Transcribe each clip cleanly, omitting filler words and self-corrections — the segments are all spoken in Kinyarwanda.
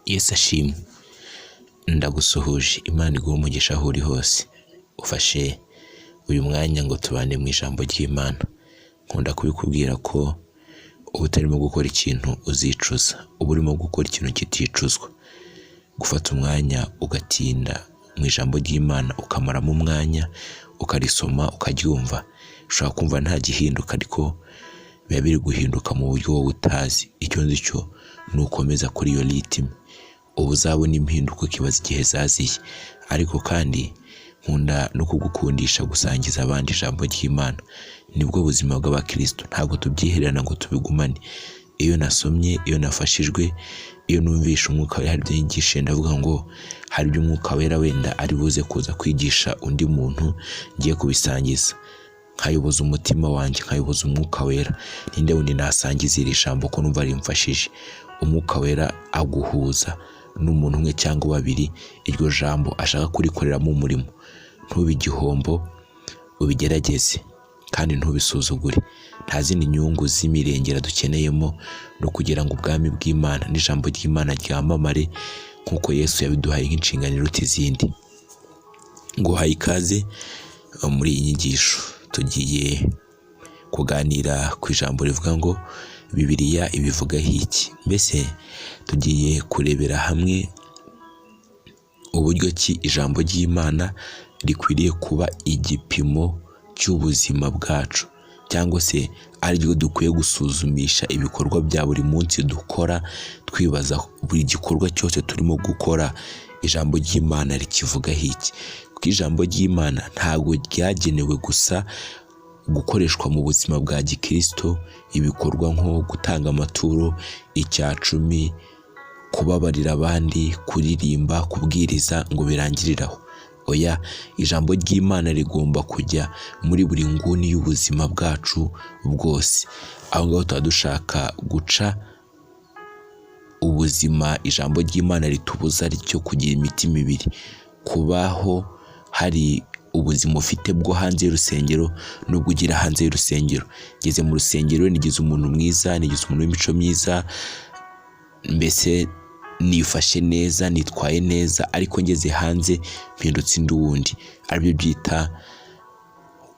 Yesu ashimwe, ndagusuhuje. Imana iguhe umugisha aho uri hose. Ufashe uyu mwanya ngo tubane mu ijambo ry'Imana. Nkunda kubikubwira ko uba utarimo gukora ikintu uzicuza, uba urimo gukora ikintu kiticuzwa. Gufata umwanya ugatinda mu ijambo ry'Imana, ukamaramo umwanya ukarisoma, ukaryumva, ushobora kumva nta gihinduka, ariko biba biri guhinduka mu buryo wowe utazi. Icyo nzi cyo nukomeza kuri iyo rythme, uba uzabona impinduka ukibaza igihe zaziye. Ariko kandi nkunda no kugukundisha gusangiza abandi ijambo ry'Imana. Nibwo buzima bw'abakristo, ntabwo tubyihererana ngo tubigumane. Iyo nasomye, iyo nafashijwe, iyo numvishe Umwuka Wera hari ibyo yigishije, ndavuga ngo hari ibyo Umwuka Wera wenda ari buze kuza kwigisha undi muntu ngiye kubisangiza. Nkayoboza umutima wanjye, nkayoboza Umwuka Wera. Ninde wundi nasangiza iri jambo ko numva rimfashije? Umwuka Wera aguhuza n'umuntu umwe cyangwa babiri, iryo jambo ashaka kurikoreramo umurimo. Ntube igihombo, ubigerageze kandi ntubisuzugure. Nta zindi nyungu z'imirengera dukeneyemo no kugira ngo ubwami bw'Imana n'ijambo ry'Imana ryamamare nk'uko Yesu yabiduhaye nk'inshingano iruta izindi. Nguhaye ikaze muri iyi nyigisho. Tugiye kuganira ku ijambo rivuga ngo Bibiliya ibivugaho iki? Mbese tugiye kurebera hamwe uburyo ki ijambo ry'Imana rikwiriye kuba igipimo cy'ubuzima bwacu, cyangwa se ariryo dukwiye gusuzumisha ibikorwa bya buri munsi dukora, twibaza buri gikorwa cyose turimo gukora, ijambo ry'Imana rikivugaho iki? Kuko ijambo ry'Imana ntabwo ryagenewe gusa gukoreshwa mu buzima bwa gikristo, ibikorwa nko gutanga amaturo, icya cumi, kubabarira abandi, kuririmba, kubwiriza, ngo birangirire aho. Oya, ijambo ry'Imana rigomba kujya muri buri nguni y'ubuzima bwacu bwose. Aho ngaho tuba dushaka guca ubuzima ijambo ry'Imana ritubuza ryo kugira imitima ibiri, kubaho hari ubuzima ufite bwo hanze y'urusengero n'ubwo ugira hanze y'urusengero. Ngeze mu rusengero nigize umuntu mwiza, nigize umuntu w'imico myiza, mbese nifashe neza, nitwaye neza, ariko ngeze hanze mpindutse undi wundi, aribyo byita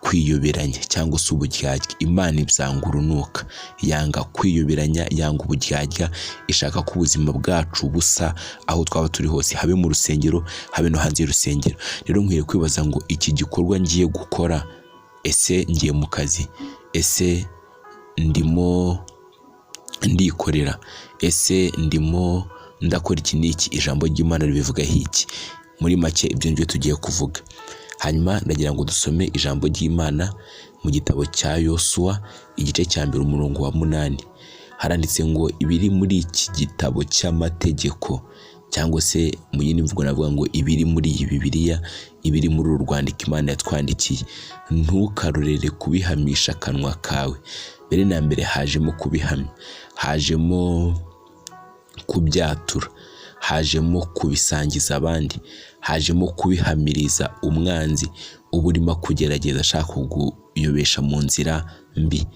kwiyoberanya cyangwa se uburyarya. Imana ibyanga urunuka, yanga kwiyoberanya, yanga uburyarya, ishaka ko ubuzima bwacu busa aho twaba turi hose, habe mu rusengero, habe no hanze y'urusengero. Rero nkwiye kwibaza ngo iki gikorwa ngiye gukora, ese ngiye mu kazi? Ese ndimo ndikorera? Ese ndimo ndakora iki n'iki? Ijambo ry'Imana ribivugaho iki? Muri make ibyo nibyo tugiye kuvuga. Hanyuma ndagira ngo dusome ijambo ry'Imana mu gitabo cya Yosuwa, igice cya 1, umurongo wa 8. Haranditse ngo ibiri muri iki gitabo cy'amategeko, cyangwa se mu yindi mvugo navuga ngo ibiri muri iyi Bibiliya, ibiri muri uru rwandiko Imana yatwandikiye, ntukarorere kubihamisha akanwa kawe. Mbere na mbere hajemo kubihamya, hajemo kubyatura, hajemo kubisangiza abandi, hajemo kubihamiriza umwanzi uba urimo kugerageza ashaka kukuyobesha mu nzira mbi.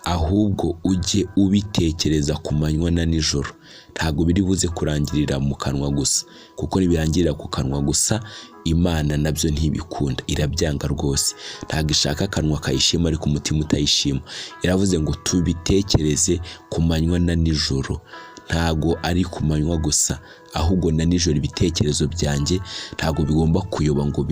Ahubwo ujye ubitekereza ku manywa na nijoro. Ntabwo biri buze kurangirira mu kanwa gusa, kuko nibirangirira ku kanwa gusa, Imana nabyo ntibikunda, irabyanga rwose. Ntabwo ishaka akanwa kayishima ariko umutima utayishima. Iravuze ngo tubitekereze ku manywa na nijoro. Ntabwo ari ku manywa gusa, ahubwo na nijoro ibitekerezo byanjye ntabwo bigomba kuyoba ngo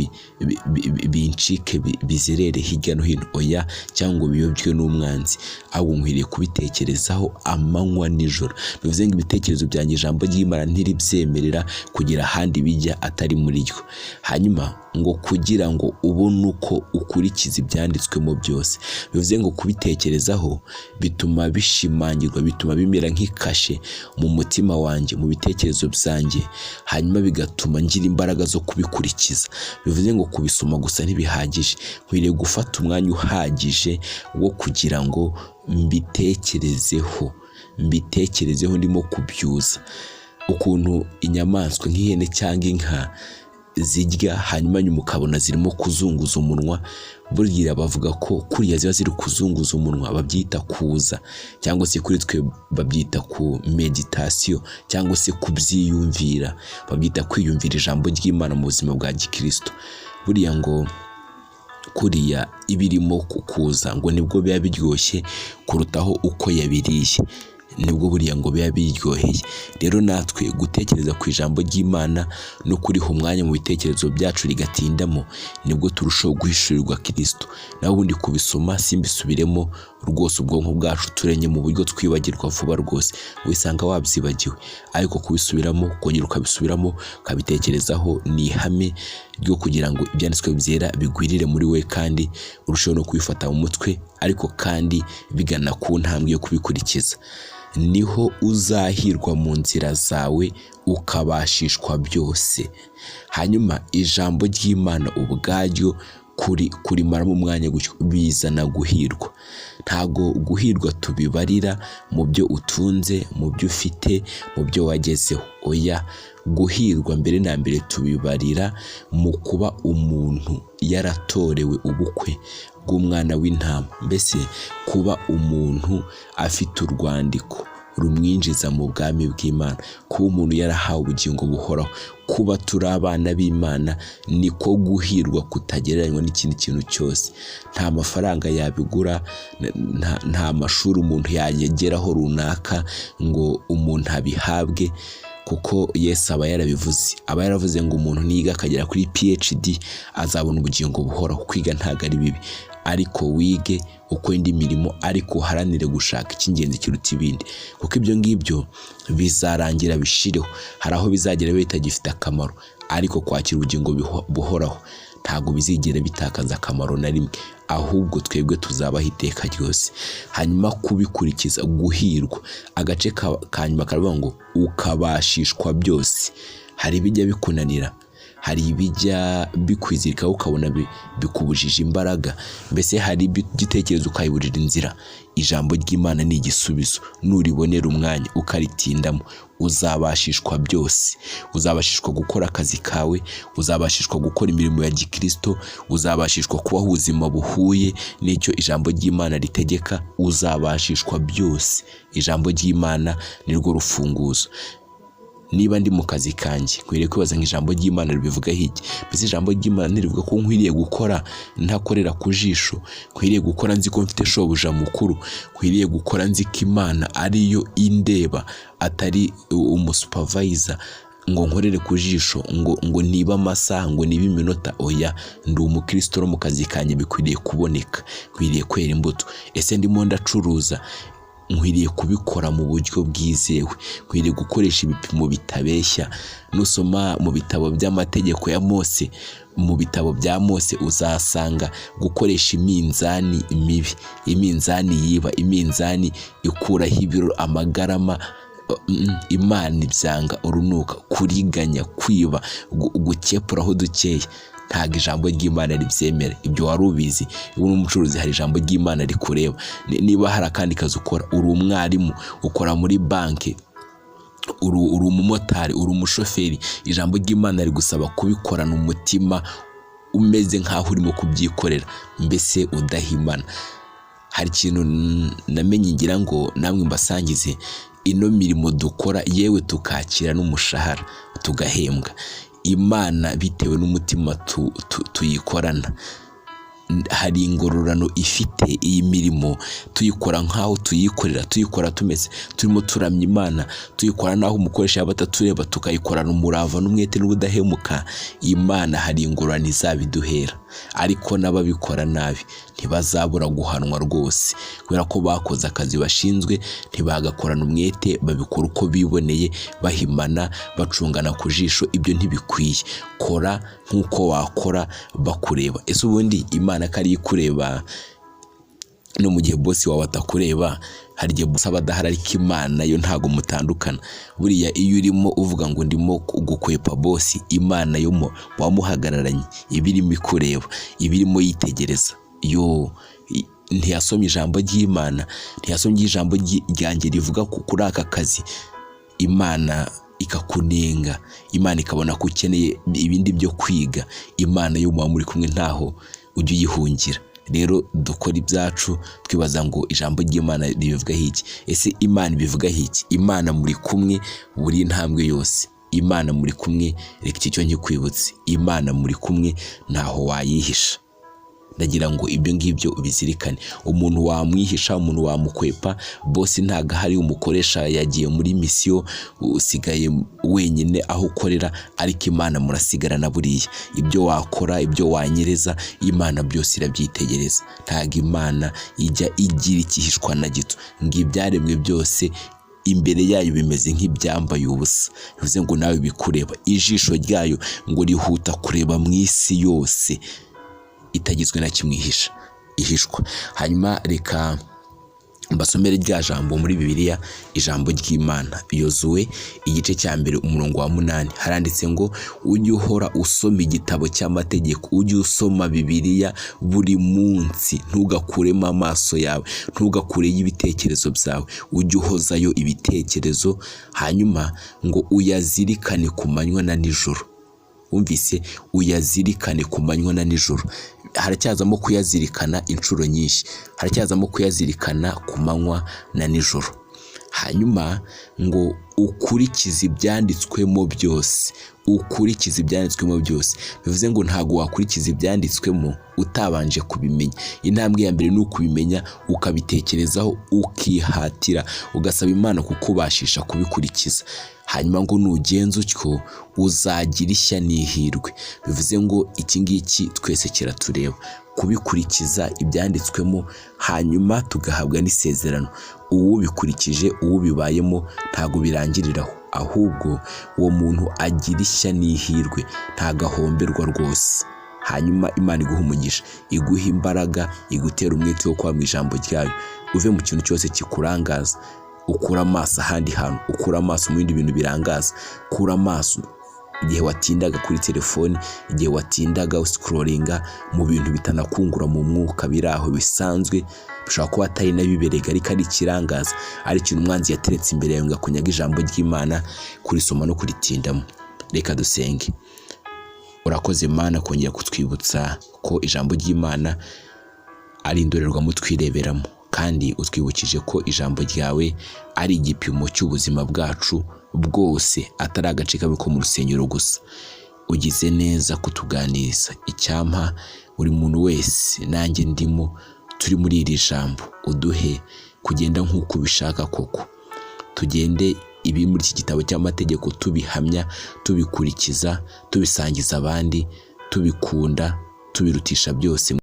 bincike, bizerere hirya no hino, oya, cyangwa ngo biyobywe n'umwanzi, ahubwo nkwiriye kubitekerezaho amanywa nijoro. Bivuze ngo ibitekerezo byanjye ijambo ry'Imana ntiribyemerera kugira ahandi bijya atari muri ryo. Hanyuma ngo kugira ngo ubone uko ukurikiza ibyanditswemo byose. Bivuze ngo kubitekerezaho bituma bishimangirwa, bituma bimera nk'ikashe mu mutima wanjye, mu bitekerezo byanjye, hanyuma bigatuma ngira imbaraga zo kubikurikiza. Bivuze ngo kubisoma gusa ntibihagije, nkwiriye gufata umwanya uhagije wo kugira ngo mbitekerezeho, mbitekerezeho ndimo kubyuza. Ukuntu inyamaswa nk'ihene cyangwa inka Zirya, hanyuma nyuma ukabona zirimo kuzunguza umunwa. Burya bavuga ko kuriya ziba ziri kuzunguza umunwa babyita kuza, cyangwa se kuri twe babyita ku méditation, cyangwa se kubyiyumvira, babyita kwiyumvira ijambo ry'Imana mu buzima bwa gikristo. Buriya ngo kuriya iba irimo kuza, ngo nibwo biba biryoshye kurutaho uko yabiriye, nibwo buriya ngo biba biryoheye. Rero natwe gutekereza ku ijambo ry'Imana no kuriha umwanya mu bitekerezo byacu rigatindamo, nibwo turushaho guhishurirwa Kristo. Naho ubundi kubisoma, simbisubiremo rwose, ubwonko bwacu turenye mu buryo twibagirwa vuba rwose, wisanga wabyibagiwe. Ariko kubisubiramo, kongera ukabisubiramo, ukabitekerezaho, ni ihame ryo kugira ngo ibyanditswe byera bigwirire muri we, kandi urusheho no kubifata mu mutwe, ariko kandi bigana ku ntambwe yo kubikurikiza. Niho uzahirwa mu nzira zawe, ukabashishwa byose. Hanyuma ijambo ry'Imana ubwaryo kurimaramo umwanya gutyo bizana guhirwa. Ntago guhirwa tubibarira mu byo utunze, mu byo ufite, mu byo wagezeho, oya. Guhirwa mbere na mbere tubibarira mu kuba umuntu yaratorewe ubukwe bw'umwana w'intama, mbese kuba umuntu afite urwandiko rumwinjiza mu bwami bw'Imana, kuba umuntu yarahawe ubugingo buhoraho, kuba turi abana b'Imana, niko guhirwa kutagereranywa n'ikindi kintu cyose. Nta mafaranga yabigura, nta mashuri umuntu yageraho runaka ngo umuntu abihabwe, kuko Yesu aba yarabivuze, aba yaravuze ngo umuntu niga akagera kuri PhD azabona ubugingo buhoraho. Kwiga ntabwo ari bibi, ariko wige ukora indi mirimo, ariko uharanire gushaka icy'ingenzi kiruta ibindi, kuko ibyo ngibyo bizarangira bishireho, hari aho bizagera bitagifite akamaro. Ariko kwakira ubugingo buhoraho ntabwo bizigera bitakaza akamaro na rimwe, ahubwo twebwe tuzabaho iteka ryose. Hanyuma kubikurikiza, guhirwa, agace ka nyuma karavuga ngo ukabashishwa byose. Hari ibijya bikunanira, hari ibijya bikwizirikaho ukabona bikubujije imbaraga, mbese hari igitekerezo ukayiburira inzira. Ijambo ry'Imana ni igisubizo. Nuribonera umwanya ukaritindamo, uzabashishwa byose. Uzabashishwa gukora akazi kawe, uzabashishwa gukora imirimo ya gikristo, uzabashishwa kubaho ubuzima buhuye n'icyo ijambo ry'Imana ritegeka, uzabashishwa byose. Ijambo ry'Imana ni rwo rufunguzo. Niba ndi mu kazi kanjye, nkwiriye kwibaza ngo ijambo ry'Imana ribivugaho iki? Mbese ijambo ry'Imana ntirivuga ko nkwiriye gukora ntakorera ku jisho, nkwiriye gukora nzi ko mfite shobuja mukuru, nkwiriye gukora nzi ko Imana ariyo indeba, atari umusupervisor, ngo nkorere ku jisho, ngo niba amasaha, ngo niba iminota? Oya, ndi umukristo, no mu kazi kanjye bikwiriye kuboneka, nkwiriye kwera imbuto. Ese ndimo ndacuruza, nkwiriye kubikora mu buryo bwizewe, nkwiriye gukoresha ibipimo bitabeshya. Nusoma mu bitabo by'amategeko ya Mose, mu bitabo bya Mose, uzasanga gukoresha iminzani mibi, iminzani yiba, iminzani ikuraho ibiro, amagarama, Imana ibyanga urunuka. Kuriganya, kwiba, gukepuraho dukeya, ntabwo ijambo ry'Imana ribyemera. Ibyo wari ubizi? Niba uri umucuruzi, hari ijambo ry'Imana rikureba. Niba hari akandi kazi ukora, uri umwarimu, ukora muri banki, uri umumotari, uri umushoferi, ijambo ry'Imana rigusaba kubikorana umutima umeze nk'aho urimo kubyikorera, mbese udahimana. Hari ikintu namenye ngira ngo namwe mbasangize. Ino mirimo dukora, yewe tukakira n'umushahara tugahembwa, Imana bitewe n'umutima tuyikorana hari ingororano ifite. Iyi mirimo tuyikora nk'aho tuyikorera, tuyikora tumeze turimo turamya Imana, tuyikora n'aho umukoresha yaba atatureba, tukayikorana umurava n'umwete n'ubudahemuka, Imana hari ingororano izabiduhera. Ariko n'ababikora nabi ntibazabura guhanwa rwose, kubera ko bakoze akazi bashinzwe ntibagakorana umwete, babikora uko biboneye, bahimana, bacungana ku jisho. Ibyo ntibikwiye. Kora nk'uko wakora bakureba. Ese ubundi Imana ko ariyo ikureba, no mu gihe boss wawe atakureba? Hari igihe boss aba adahari, ariko Imana yo ntabwo mutandukana. Buriya iyo urimo uvuga ngo ndimo gukwepa boss, Imana yo muba muhagararanye, iba irimo ikureba, iba irimo yitegereza. Yo ntiyasomye ijambo ry'Imana? Ntiyasomye ijambo ryanjye rivuga kuri aka kazi? Imana ikakunenga, Imana ikabona ko ukeneye ibindi byo kwiga. Imana yo muba muri kumwe, ntaho ujya uyihungira. Rero dukora ibyacu twibaza ngo ijambo ry'Imana ribivugaho iki? Ese Imana ibivugaho iki? Imana muri kumwe buri ntambwe yose. Imana muri kumwe, reka iki cyo nkikwibutse, Imana muri kumwe ntaho wayihisha. Ndagira ngo ibyo ngibyo ubizirikane. Umuntu wamwihisha, umuntu wamukwepa, bosi ntago ahari, umukoresha yagiye muri misiyo, usigaye wenyine aho ukorera, ariko Imana murasigarana. Buriya ibyo wakora, ibyo wanyereza, Imana byose irabyitegereza. Ntago Imana ijya igira ikihishwa na gito, ngo ibyaremwe byose imbere yayo bimeze nk'ibyambaye ubusa. Bivuze ngo nawe bikureba. Ijisho ryayo ngo rihuta kureba mu isi yose, itagizwe na kimwe ihisha ihishwa. Hanyuma reka mbasomere rya jambo muri Bibiliya, ijambo ry'Imana, Yozuwe igice cya 1 umurongo wa 8, haranditse ngo ujye uhora usoma igitabo cy'amategeko, ujye usoma Bibiliya buri munsi, ntugakuremo amaso yawe, ntugakureyo ibitekerezo byawe, ujye uhozayo ibitekerezo, hanyuma ngo uyazirikane ku manywa na nijoro. Wumvise? Uyazirikane ku manywa na nijoro. Haracyazamo kuyazirikana inshuro nyinshi, haracyazamo kuyazirikana ku manywa na nijoro. Hanyuma ngo ukurikize ibyanditswemo byose, ukurikize ibyanditswemo byose. Bivuze ngo ntabwo wakurikiza ibyanditswemo utabanje kubimenya. Intambwe ya mbere ni ukubimenya, ukabitekerezaho, ukihatira, ugasaba Imana kukubashisha kubikurikiza. Hanyuma ngo nugenza utyo uzagira ishya n'ihirwe. Bivuze ngo iki ngiki twese kiratureba, kubikurikiza ibyanditswemo, hanyuma tugahabwa n'isezerano. Uwubikurikije, uwubibayemo, ntabwo birangiriraho, ahubwo uwo muntu agira ishya n'ihirwe, ntagahomberwa rwose. Hanyuma Imana iguha umugisha, iguha imbaraga, igutera umwete wo kuba mu ijambo ryayo. Uve mu kintu cyose kikurangaza, ukura amaso ahandi hantu, ukura amaso mu bindi bintu birangaza, kura amaso igihe watindaga kuri telefoni, igihe watindaga uscrollinga mu bintu bitanakungura mu mwuka, biri aho bisanzwe, bishobora kuba atari nabiberega, ariko ari ikirangaza, ari ikintu umwanzi yateretse imbere yawe ngo akunyaga ijambo ry'Imana, kurisoma no kuritindamo. Reka dusenge. Urakoze Mana kongera kutwibutsa ko ijambo ry'Imana ari indorerwamo twireberamo, kandi utwibukije ko ijambo ryawe ari igipimo cy'ubuzima bwacu bwose, atari agace kamwe ko mu rusengero gusa. Ugize neza kutuganiriza. Icyampa buri muntu wese, nanjye ndimo, turi muri iri jambo, uduhe kugenda nk'uko ubishaka koko, tugende ibi muri iki gitabo cy'amategeko tubihamya, tubikurikiza, tubisangiza abandi, tubikunda, tubirutisha byose.